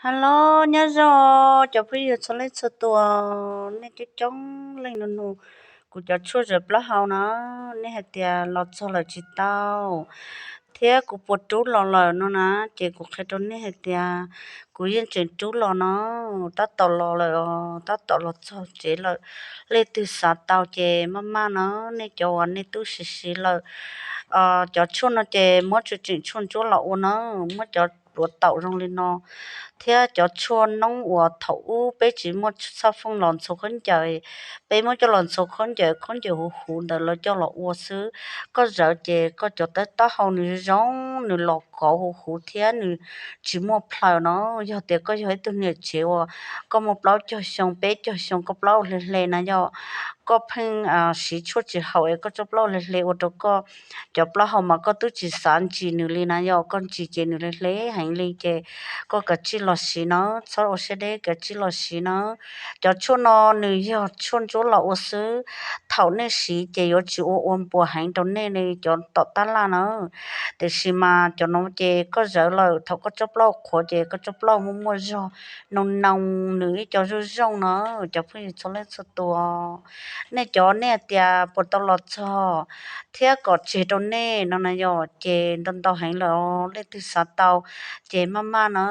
Hello, nyob zoo cov phooj ywg txhua leej txhua tus, nej coob coob leej nug nug kuv cov tshuaj zam plaub hau no, nej hais tias los txog lawm tsis tau, thiab kuv puas rub los lawm no na, ces kuv qhia rau nej hais tias kuv yeej tseem rub los no, tab tom los lawm os, tab tom los txog tsev lawm. Leej twg xav tau ces maj maj na, nej cov uas nej tub siv siv lawm. Cov tshuaj no ces muab tseem tshuaj ntsuab los ua na, muab cov duav taum zoo li no, thiab cov tshuaj noob uas thaum ub peb tsis muaj txhaj fooj los ntxhua khaub ncaws, peb muab coj los ntxhua khaub ncaws, khaub ncaws huv huv ntawd lawv coj los ua xwb. Koj zawv ces koj cov taub hau nws zoo, nws los kov huv huv thiab nws tsis muaj plhaws no. Yog tias koj yog ib tug niam tsev uas koj muaj plaub caug xyoo, peb caug xyoo, koj plaub hle hle na yog, koj pheej siv tshuaj tsis haum es koj tsob plaub hle hle ua rau koj cov plaub hau mas koj twb tsis xav ntsis nws li na yog, koj ntsis ces nws hle hle heev li ces koj kav tsij los siv na, txhob ua siab deb, kav tsij los siv na. Cov tshuaj no nws yog tshuaj ntsuab los ua xwb, thaum nej siv ces yuav tsis ua ua npuas heev rau nej li cov tom tab laj na. Tiam sis mas cov no ces koj zawv lawm thaum koj tsob plaub qhuav ces koj tsob plaub muaj muaj zog, noo noo, nws ib co zuj zooj no. Cov phooj ywg txhua leej txhua tus, nej cov nej tias puas tau los txog thiab kom tseg rau nej no na yog, ces ntau ntau heev lawm os, leej twg xav tau ces maj maj na.